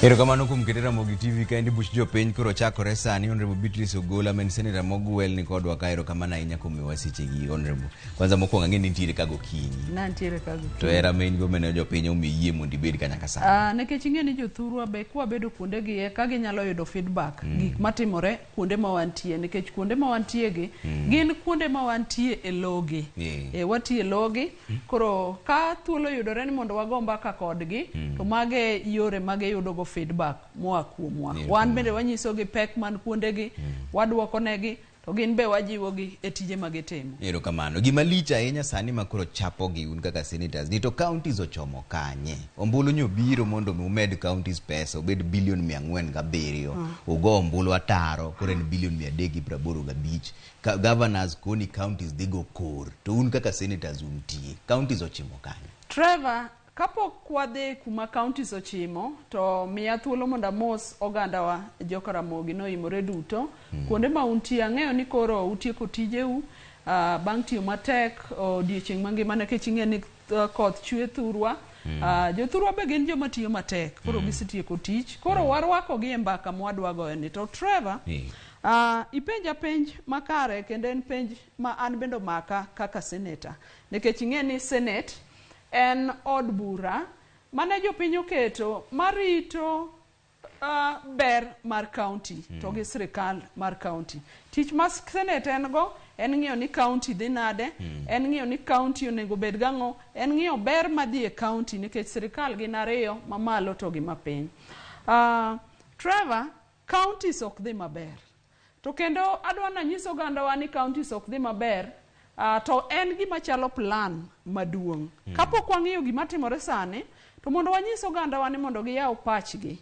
Erokamano kuom kete Ramogi TV kaendi buch jopiny koro chakore sani. Honorable Beatrice Ogola ma en senator mogwel ni kodwa ka. Erokamano ahinya kuom miyowa sechegi, Honorable. Kwanza mokwongo ang'e ni nitiere ka gokinyi. Nantiere ka gokinyi. To hera ma in go mane jopiny omiyi yie mondo ibed ka nyaka sani. Nikech ing'e ni jothurwa be kwabedo kuonde gi eka ginyalo yudo feedback gik matimore kuonde ma wantie, nikech kuonde ma wantie gi gin kuonde ma wantie e logi. E, watiye e logi. Koro ka thuolo oyudore ni mondo wago mbaka kodgi, to mage yore ma giyudo go feedback moa kuomwa. Wan bende wanyisogi pek man kuondegi, waduoko negi, to gin be wajiwogi e tije ma gitimo. Erokamano. Gima lich ahinya sani ma koro chapogi un kaka senators ni to counties ochomo kanye? Ombulu nyo biro mondo mi umed counties pesa obed bilion 407. Ugo ombulu ataro koro en bilion 385. Governors koni counties dhi go kor. To un kaka senators untie. Counties ochimo kanye? Trevor, kapok wadhi kuma counties ochimo, to miya thuolo mondo amos ogandawa joka Ramogi noimore duto. Kuonde ma untie, ang'eyo ni koro utieko tijeu bang' tiyo matek odiochieng' mangima, nikech ing'e ni koth chwe thurwa. Jothurwa be gin joma tiyo matek, koro gisetieko tich. Koro warwakogi e mbaka mwadwa goyo ni. To Trevor, ipenja penj makare kendo en penj ma an bende omaka kaka senator. Nikech ing'e ni Senate en od bura mane jopiny oketo marito ber mar county to gi sirikal mar county. Tich ma Senate en go en ng'iyo ni county dhi nade, en ng'iyo ni county onego bed gang'o, en ng'iyo ber madhi e county, nikech sirikal gin ariyo, mamalo to gi mapiny. Trevor, counties ok dhi maber. To kendo adwa nanyis ogandawa ni counties ok dhi maber, to en gima chalo plan maduong'. Kapok wang'iyo gima timore sani, to mondo wanyis ogandawa ni mondo giyaw pachgi.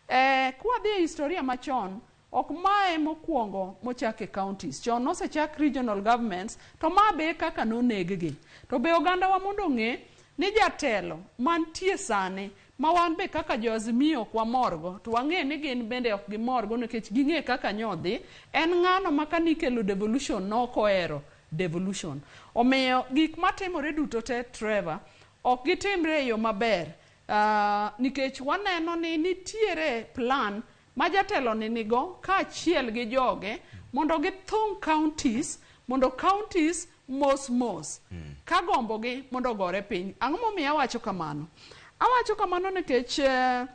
Kwadhi e historia machon, ok mae mokwongo mochak e counties. Chon nosechak regional governments, to ma be kaka noneg gi. To be ogandawa mondo ong'e ni jatelo mantie sani ma wan be kaka jo Azimio ok wamorgo, to wang'e ni gin bende ok gimorgo, nikech ging'e kaka nyodhi en ng'ano ma kanikelo devolution nok ohero devolution. Omiyo gik matimore duto te, Trevor, ok gitimre e yo maber, nikech waneno ni nitiere plan ma jatelo ni nigo kaachiel gi joge mondo githung counties, mondo counties mos mos ka gombogi mondo ogore piny. Ang'o momiyo awacho kamano? Awacho kamano nikech e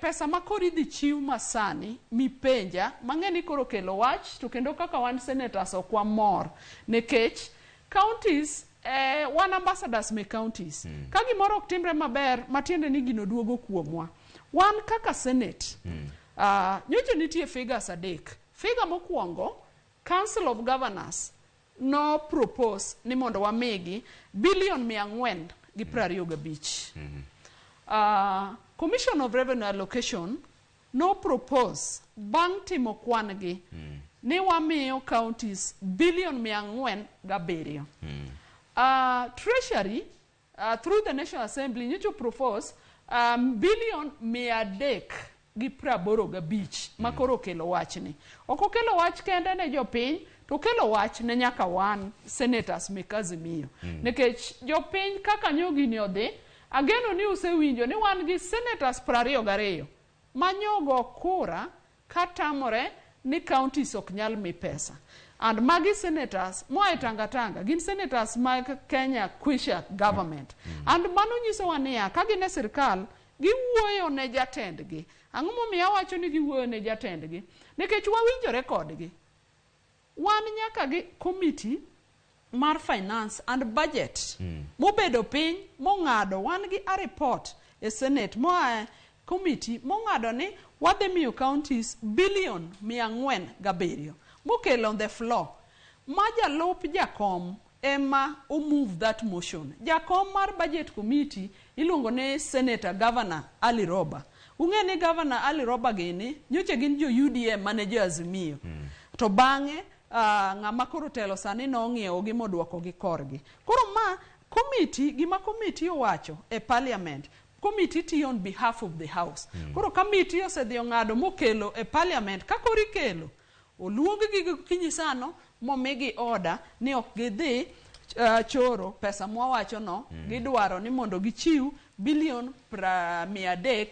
pesa ma koro idhi chiw masani mipenja mang'e ni koro kelo wach, to kendo kaka wan senators ok wamor, nikech counties, wan ambassadors me counties. Ka gimoro ok timre maber, matiende ni gino duogo kuomwa wan kaka Senate. Nyocha nitie figures adek. Figure mokwongo, Council of Governors no propose ni mondo wamigi bilion 425. Commission of Revenue Allocation no propose bang' timo kwan gi ni wamiyo counties bilion 407. Treasury through the National Assembly nyocha propose bilion 385, ma koro okelo wachni. Ok okelo wach kende ne jopiny, to okelo wach ne nyaka wan senators mek Azimio. Nikech jopiny kaka nyo gini odhi, ageno ni usewinjo ni wan gi senators 22 manyogo kura katamore ni counties ok nyal mi pesa. And magi senators moa e Tanga Tanga, gin senators mag Kenya Kwisha government. And mano nyisowa niya, ka gin e sirkal, giwuoyo ne jatendgi. Ang'o momiyo awacho ni giwuoyo ne jatendgi? Nikech wawinjore kodgi. Wan nyaka gi committee mar finance and budget mobedo piny mong'ado. Wan gi a report e Senate moa e committee mong'ado ni wadhi miyo counties bilion 407, mokelo on the floor ma jalup jakom ema omove that motion. Jakom mar budget committee iluongo ni Senator Governor Ali Roba. Ung'e ni Governor Ali Roba gini nyocha gin jo UDM mane jo Azimio. To bang'e ng'ama koro telo sani nong'iewo gi moduoko gi korgi. Koro ma committee, gima committee owacho e parliament, committee tiyo on behalf of the house. Koro committee osedhi ong'ado mokelo e parliament, ka koro ikelo oluong gi gokinyi sano momigi order ni ok gidhi. choro pesa mwawacho no gidwaro ni mondo gichiw bilion 300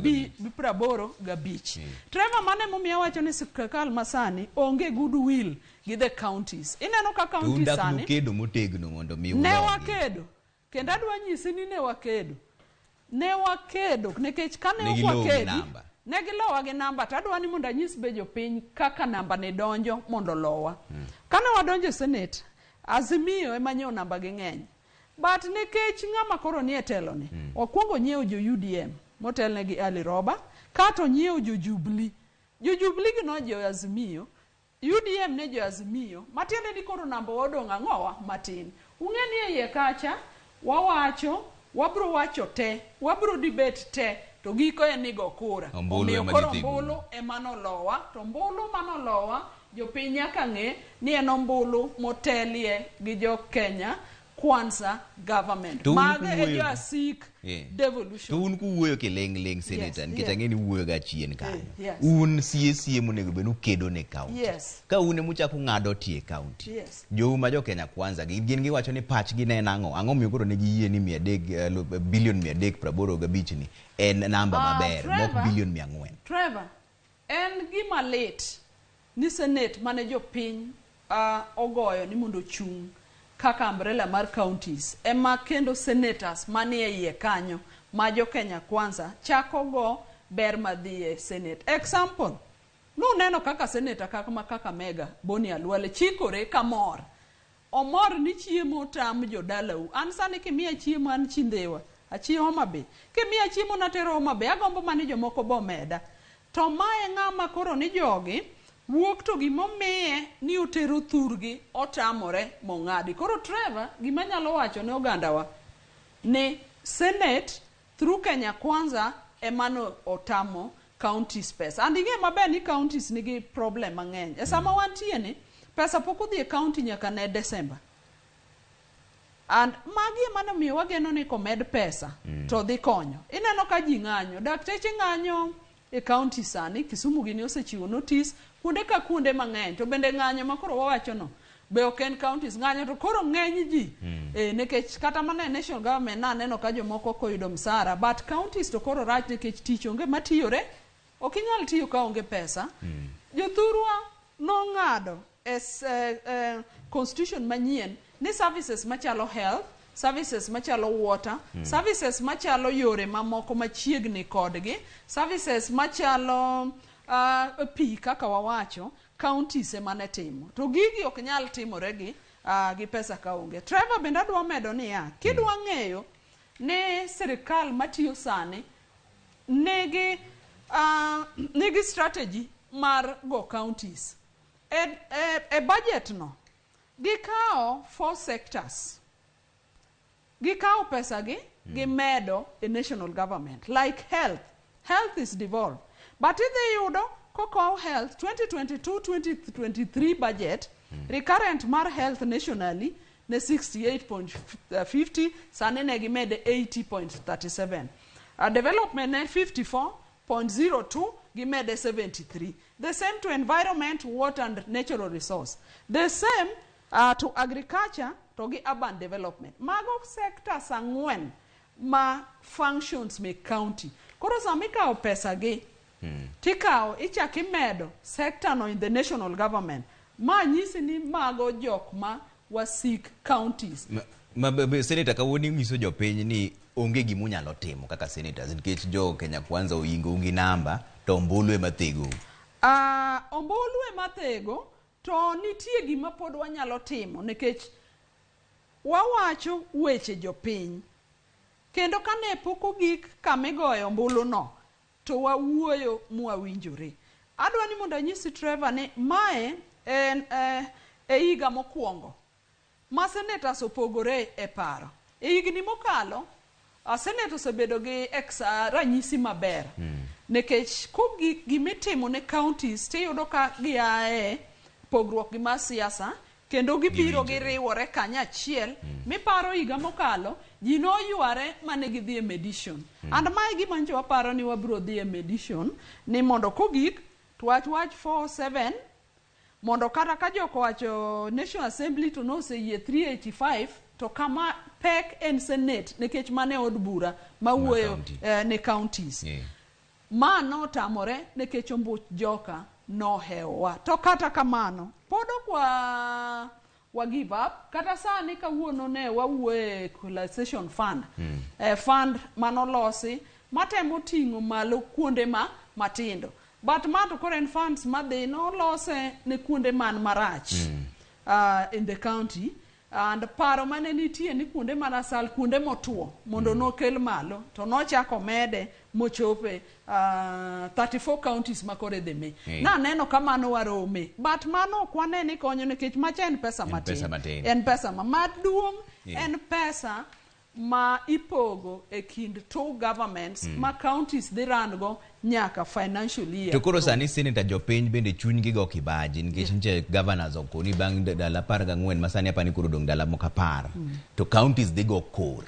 gi 85. Trevor, mane momiyo awacho ni sirkal masani onge goodwill gi the counties. Ineno ka counties sani nukedo motegno mondo mi ne wakedo, kendo adwa nyisi ni ne wakedo, ne wakedo nikech kane ok wakedi ne gilowa gi namba. To adwa ni mondo anyis be jopiny kaka namba ne donjo mondo lowa. Kane wadonjo e Senate, Azimio ema nyiewo namba gi ng'eny, but nikech ng'ama koro nie telo ni okwongo nyiewo jo UDM motelne gi Ali Roba, kato nyiewo jo Jubilee. Jo Jubilee gi no jo Azimio, UDM ne jo Azimio, matiende ni koro namba odong' ang'owa matin. Ung'e ni e iye kacha wawacho, wabro wacho te, wabro debate te, to giko en ni go kura. Omiyo koro ombulu ema nolowa, to ombulu manolowa jopiny nyaka ng'e ni en ombulu motelie gi jo Kenya Kwanza government. Mago e jo asik devolution. To un kuwuoyo kiling' ling', senator, nikech ang'e ni uwuoyo ga chien kanyo. Un sie sie monego bed ukedo ne county. Ka un emuchako ng'ado tie county. Jou ma jo Kenya Kwanza gin giwacho ni pachgi ne en ang'o? Ang'o miyo koro ne giyie ni 300 bilion 385 ni en namba maber mok bilion 400? Trevor, en gima lit ni Senate mane jopiny ogoyo ni mondo ochung' kaka umbrella mar counties ema kendo senators manie iye kanyo ma jo Kenya Kwanza chako go ber madhi e Senate. Example, nuneno kaka senator kaka Kakamega Boni Khalwale chikore kamor. Omor ni chiemo tam jodalau. An sani kimiya chiemo, an chindhewa, achi Homa Bay. Kimiya chiemo natero Homa Bay, agombo mani jomoko bo meda. To mae ng'ama koro ni jogi wuok to gimomiye ni otero thurgi otamore mong'adi. Koro Trevor, gima nyalo wacho ne ogandawa ni Senate through Kenya Kwanza emano otamo counties pesa. And ing'e maber ni counties nigi problem mang'eny. E sama wantie ni, pesa pok odhi e county nyaka ne December. And magi ema nomiyo wageno ni komed pesa to dhi konyo. Ineno ka ji ng'anyo, dakteche ng'anyo e county sani, Kisumu gini osechiwo notice, kuonde ka kuonde mang'eny. To bende ng'anyo ma koro wawacho no, be ok en counties ng'anyo to koro ng'eny ji. Nikech kata mana e national government naneno ka jomoko ok oyudo msara, but counties to koro rach nikech tich onge matiyore, ok inyal tiyo ka onge pesa. Jothurwa nong'ado e constitution manyien ni services machalo health, services machalo water, services machalo yore mamoko machiegni kodgi, services machalo pi kaka wawacho, counties ema ne timo. To gigi ok nyal timore gi pesa kaonge. Trevor, bende adwa medo niya, kidwa ng'eyo ni sirikal matiyo sani nigi strategy mar go counties. E budget no, gikawo 4 sectors. Gikawo pesa gi, gimedo e national government, like health. Health is devolved. But idhi yudo kokaw health 2022-2023 budget, recurrent mar health nationally ne 68.50, sani ne gimede 80.37. Development ne 54.02, gimede 73. The same to environment, water and natural resource. The same to agriculture to gi urban development. Mago sectors ang'wen ma functions me county. Koro sama ikawo pesa gi, tikawo ichak imedo sector no in the national government. Ma nyisi ni mago jok ma wasik counties. Ma senator, kawuono inyiso jopiny ni onge gimunyalo timo kaka senators nikech jo Kenya Kwanza oingo gi namba to ombulu ema thegou. Ombulu ema thego, to nitie gima pod wanyalo timo nikech wawacho weche jopiny. Kendo kane pok ogik kamigoyo ombulu no, to wawuoyo mwawinjore. Adwa ni mondo anyisi Trevor ni mae en e higa mokwongo ma senators opogore e paro. E higni mokalo, senate osebedo gi ranyisi maber. Nikech kogik gimitimo ne counties tiyudo ka giae pogruok gi mar siasa kendo gibiro giriwore kanyachiel. Miparo higa mokalo ji noyware mane gidhi e mediation. And mae gima nyocha waparo ni wabiro dhi e mediation ni mondo kogik to wach 47 Mondo kata ka jok owacho National Assembly to noseyie 385 to kama pek en Senate nikech mane od bura mawuoyo county. Ne counties. Ma notamore nikech ombuch joka nohewowa. To kata kamano, pod ok wa give up. Kata sani kawuono ne wawuoye equalization fund. Fund manolosi matemo ting'o malo kuonde ma matindo. But ma to koro en funds madhi nolose ne kuonde man marach in the county. And paro mane nitie ni kuonde marasal, kuonde motuo mondo nokel malo to nochako mede mochope 34 counties ma koro idhi mi. Naneno ka mano warome. But mano ok wane ni konyo nikech macha en pesa En matin. pesa matin. En pesa ma maduong' en pesa ma ipogo e kind two governments ma counties dhi run go nyaka financial year. To koro sani senator jopiny bende chunygi go kibaji nikech nitie governors okoni bang' ndalo 14 ma sani apani koro odong' ndalo moko 10 to counties dhi go kor.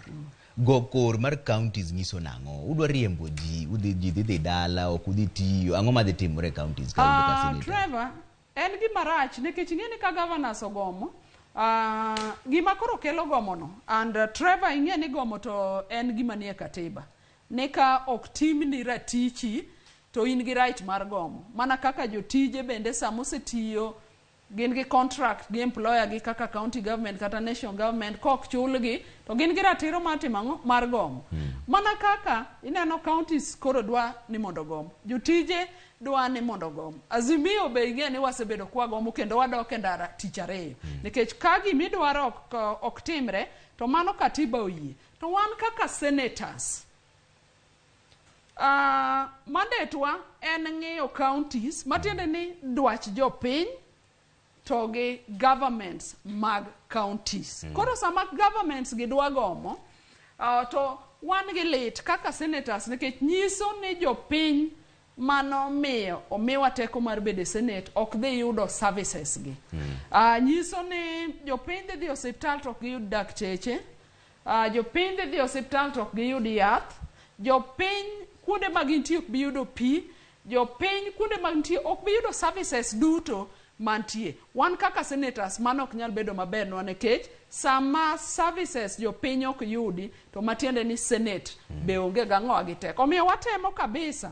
Go kor mar counties nyiso nang'o? Udwa riembo ji, udhi ji dhi dhi dala, ok udhi tiyo. Ang'o madhi timore e counties ka un kaka senator? Trevor, en gima rach nikech ing'e ni ka governors ogomo, gima koro kelo gomono, and Trevor ing'e ni gomo to en gima nie katiba. Ni ka ok timni ratichi to in gi right mar gomo. Mana kaka jotije bende sama osetiyo gin gi contract gi employer gi kaka county government kata national government kok chulgi to gin gi ratiro mar timo ang'o mar gomo. Mana kaka ineno counties koro dwa ni mondo ogom. Jotije dwa ni mondo ogom. Azimio be ing'e ni wasebedo kwagomo kendo wadok e ndara tich ariyo. Nikech ka gimidwaro ok timre to mano katiba oyie. To wan kaka senators, mandate wa en ng'iyo counties matiende ni dwach jopiny to gi governments mag counties. Koro sama governments gi dwa gomo, to wan gi lit kaka senators nikech nyiso ni jopiny manomiyo omiwa teko mar bedo e senate ok dhi yudo services gi. Nyiso ni jopiny dhi dhi osiptal to ok giyud dakteche. Jopiny dhi dhi osiptal to ok giyud yath. Jopiny kuonde ma gintie ok bi yudo pi. Jopiny kuonde ma gintie ok bi yudo services duto mantie. Wan kaka senators mano ok nyal bedo mabernwa nikech sama services jopiny ok yudi to matiende ni senate be onge gang'owa gi teko. Omiyo watemo kabisa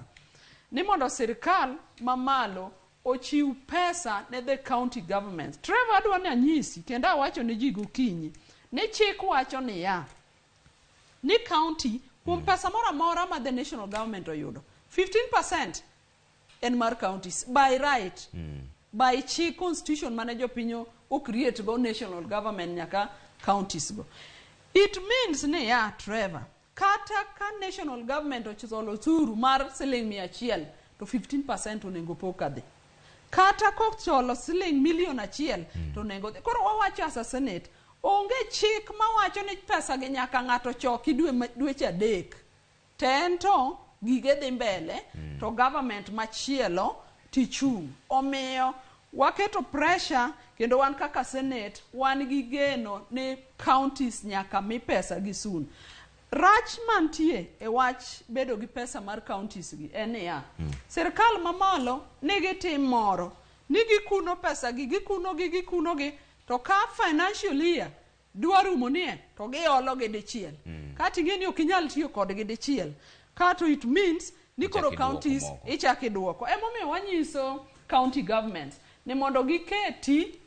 ni mondo sirikal mamalo ochiw pesa ne the county governments. Trevor adwa ni anyisi kendo awacho ne ji gokinyi ni chik wacho niya ni county kuom pesa moro amora ma the national government oyudo 15% en mar counties by right. By chik constitution mane jopiny o create go national government nyaka counties go. It means niya Trevor, kata ka national government ocholo osuru mar siling 100 to 15% onego pok kadhi. Kata kocholo siling milion 1 to onego dhi. Koro wawacho as a senate, onge chik mawacho ni pesa gi nyaka ng'ato choki dweche 3. To en to gige dhi mbele to government machielo tichung'. Omiyo waketo pressure kendo wan kaka senate wan gi geno ni counties nyaka mi pesa gi soon. Rach mantie e wach bedo gi pesa mar counties gi en niya, sirkal mamalo nigi tim moro ni gikuno pesa gi, gikuno gi, gikuno gi, to ka financial year dwa rumo nie to giolo gi dichiel. Kata ing'e ni ok inyal tiyo kodgi dichiel. Kato it means ni koro Ichak iduoko counties moko. ichak iduoko. Emomiyo wanyiso county governments ni mondo giketi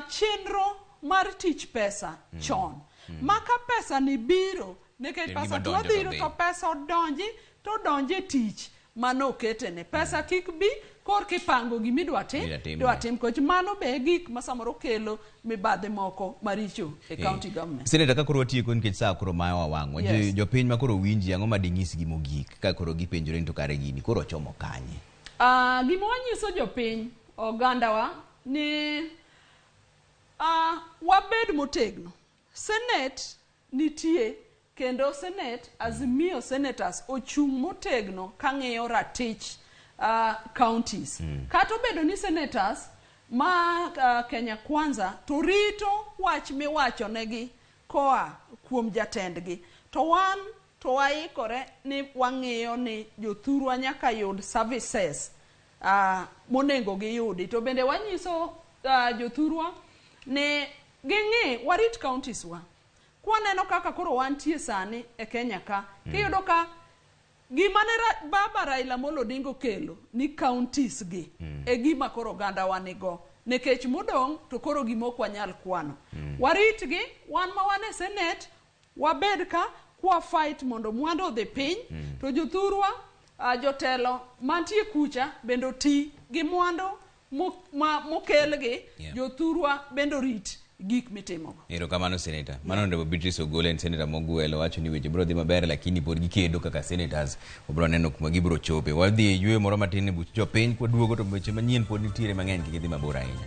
chenro mar tich pesa chon. Ma ka pesa ni biro, nikech En pesa gima to donjo to biro dhi. to pesa odonji to donje e tich mano oketene. Pesa kik bi kor kipango gimidwa tim, Idwa tim, idwa tim. Nikech mano be e gik ma samoro kelo mibadhi moko maricho e county government. Senator, ka koro watieko nikech saa koro mayowa wang'wa. Yes. Jopiny ma koro winji ang'o ma dinyisgi mogik ka koro gipenjore ni to kare gini koro ochomo kanye? Gima wanyiso jopiny ogandawa ni wabed motegno. Senate nitie kendo Senate, Azimio senators ochung' motegno ka ng'iyo ratich counties. Kata obedo ni senators ma Kenya Kwanza to rito wach miwacho negi koa kuom jatendgi. To wan to waikore ni wang'iyo ni jothurwa nyaka yud services Monengo giyudi. To bende wanyiso jothurwa ni ging'i warit counties wa. Kwaneno kaka koro wantie sani e Kenya ka, tiyudo ka gima ne baba Raila Amolo Odinga okelo ni counties gi e gima koro oganda wa nigo. Nikech modong' to koro gima ok wanyal kwano. Waritgi, wan ma wan e Senate, wabed ka kwa fight mondo mwandu odhi piny, to jothurwa, jotelo mantie kucha bende oti gi mwandu mokelgi, jothurwa bende orit gik mitimogo. Erokamano, Senator. Mano Honorable Beatrice Ogolo en senator mogwelo wacho ni weche biro dhi maber, lakini pod gikedo kaka senators. Wabiro neno kuma gibiro chope. Wadhi e yweyo moro matin e buch jopiny kwaduogo to weche manyien pod nitiere mang'eny, kik idhi mabor ahinya.